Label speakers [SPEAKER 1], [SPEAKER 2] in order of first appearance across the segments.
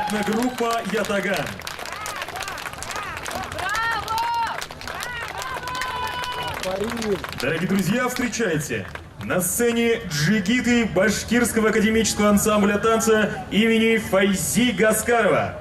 [SPEAKER 1] Этногруппа Ятаган. Дорогие друзья, встречайте! На сцене джигиты Башкирского академического ансамбля танца имени Файзи Гаскарова.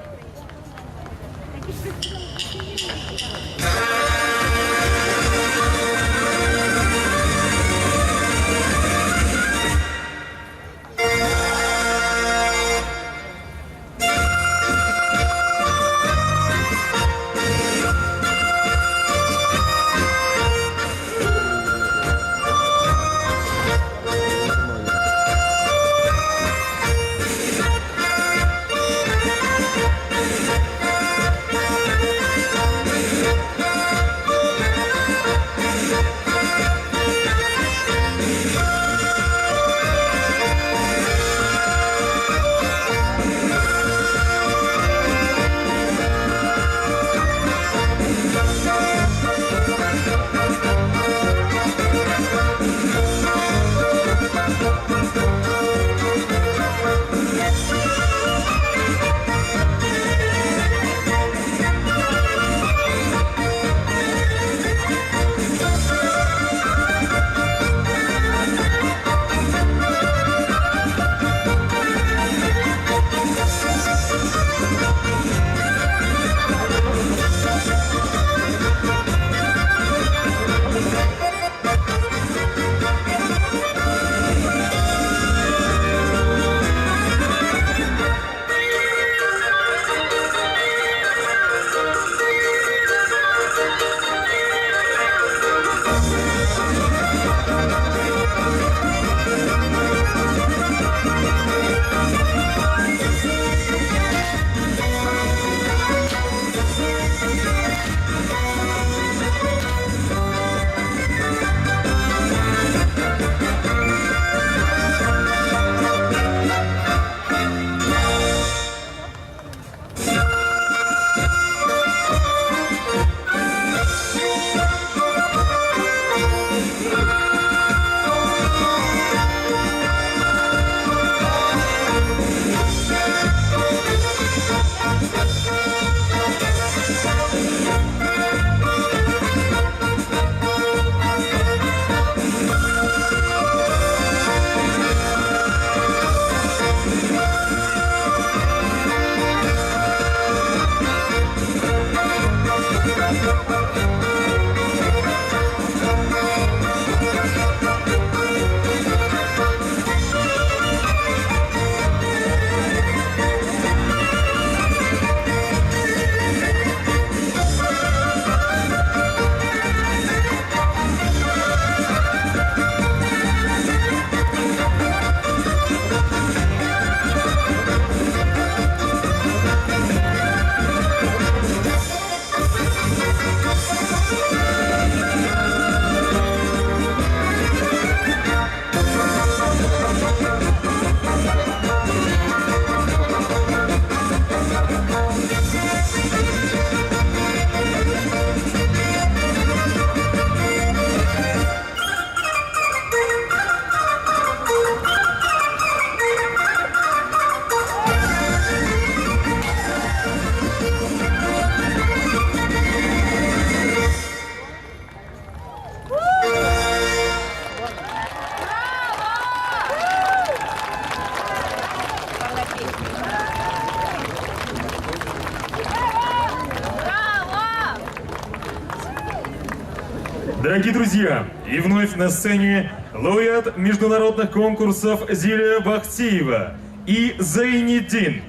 [SPEAKER 1] Дорогие друзья, и вновь на сцене лауреат международных конкурсов Зилия Бахтиева и Зайнидин.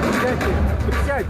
[SPEAKER 2] Присядь, присядь.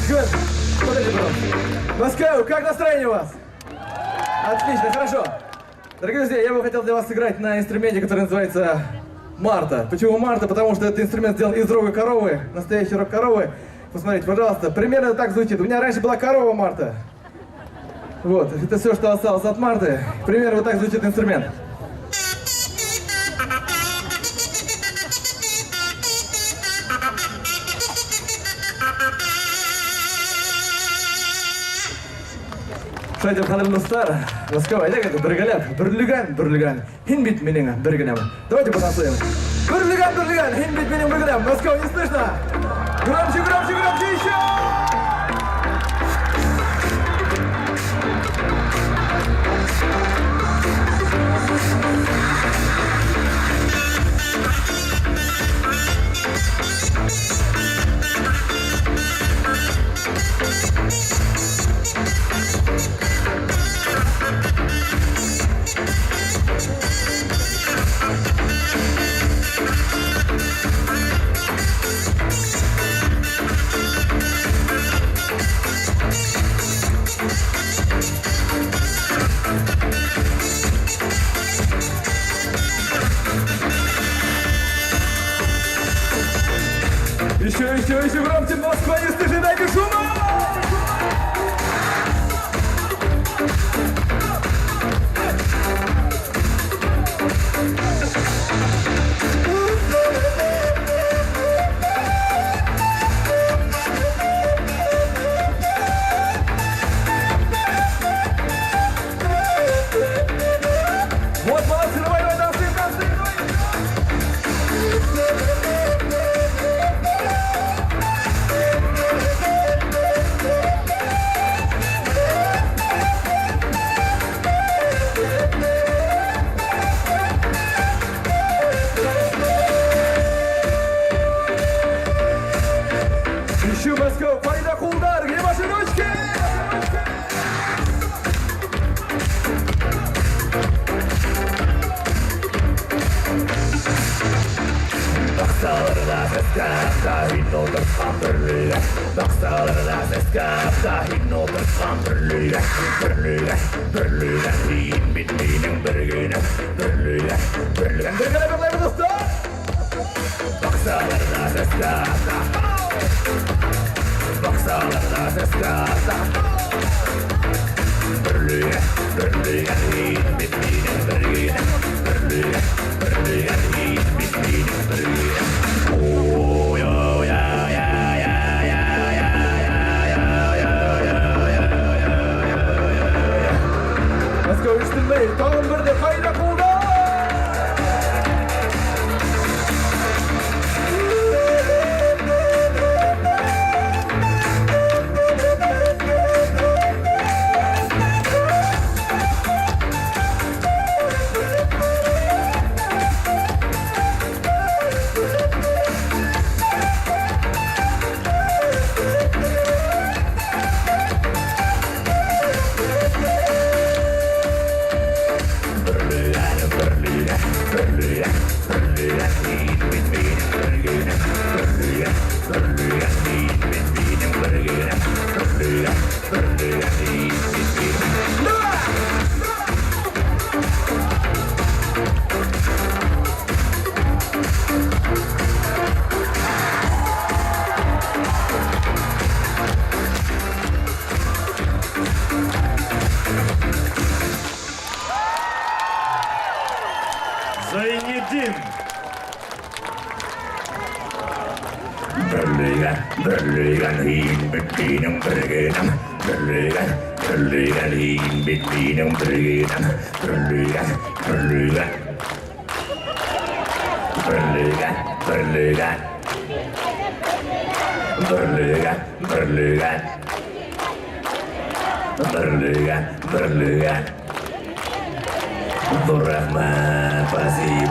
[SPEAKER 2] Подожди, пожалуйста. Москва, как настроение у вас? Отлично, хорошо. Дорогие друзья, я бы хотел для вас сыграть на инструменте, который называется Марта. Почему Марта? Потому что этот инструмент сделан из рога коровы, настоящий рог коровы. Посмотрите, пожалуйста, примерно так звучит. У меня раньше была корова Марта. Вот, это все, что осталось от Марты. Примерно вот так звучит инструмент. Шулай итеп, кадерле дуслар, Мәскәү, әйдәгез, бергәләп, бөрлегән, бөрлегән, һин бит минем бер генәм. Давайте потанцуем. Бөрлегән, бөрлегән, һин бит минем бер генәм. Мәскәү, не слышно? Громче, громче, громче еще! Еще, еще, еще громче, Москва, не слышит, дайте шума! Вот, молодцы, давай, давай, танцуем, танцуем, давай! Еще Москва, кайда куллар, где ваши ручки?
[SPEAKER 3] Баксаларда сәскә һин утырткан бөрлегән. Баксаларда сәскә һин утырткан бөрлегән. Бөрлегән, бөрлегән, һин бит минем бер генәм. Бөрлегән, бөрлегән.
[SPEAKER 2] Бергәләп җырлыйбыз, дуслар!
[SPEAKER 3] Баксаларда сәскә. Баксаларда сәскә. Бөрлегән, бөрлегән, һин бит минем бер генәм. Бөрлегән, бөрлегән, һин бит минем бер генәм. Ой, ой, ай, ай, ай, ай, ай, ай, ай, ай, ай, ай.
[SPEAKER 2] Москва ишетелми, тагын бер дә кайда куллар?
[SPEAKER 3] Бөрлегән, бөрлегән, бөрлегән, бөрлегән, һин бит минем бер генәм. Бөрлегән, бөрлегән, һин бит минем бер генәм. Бөрлегән, бөрлегән, һин бит минем.
[SPEAKER 1] Зайнидин.
[SPEAKER 3] Бөрлегән, бөрлегән, һин бит минем бер генәм. Бөрлегән, бөрлегән, һин бит минем бер генәм. Бөрлегән, бөрлегән. Бөрлегән, бөрлегән. Бөрлегән, бөрлегән. Бөрлегән, бөрлегән. Ҙур рәхмәт, спасибо.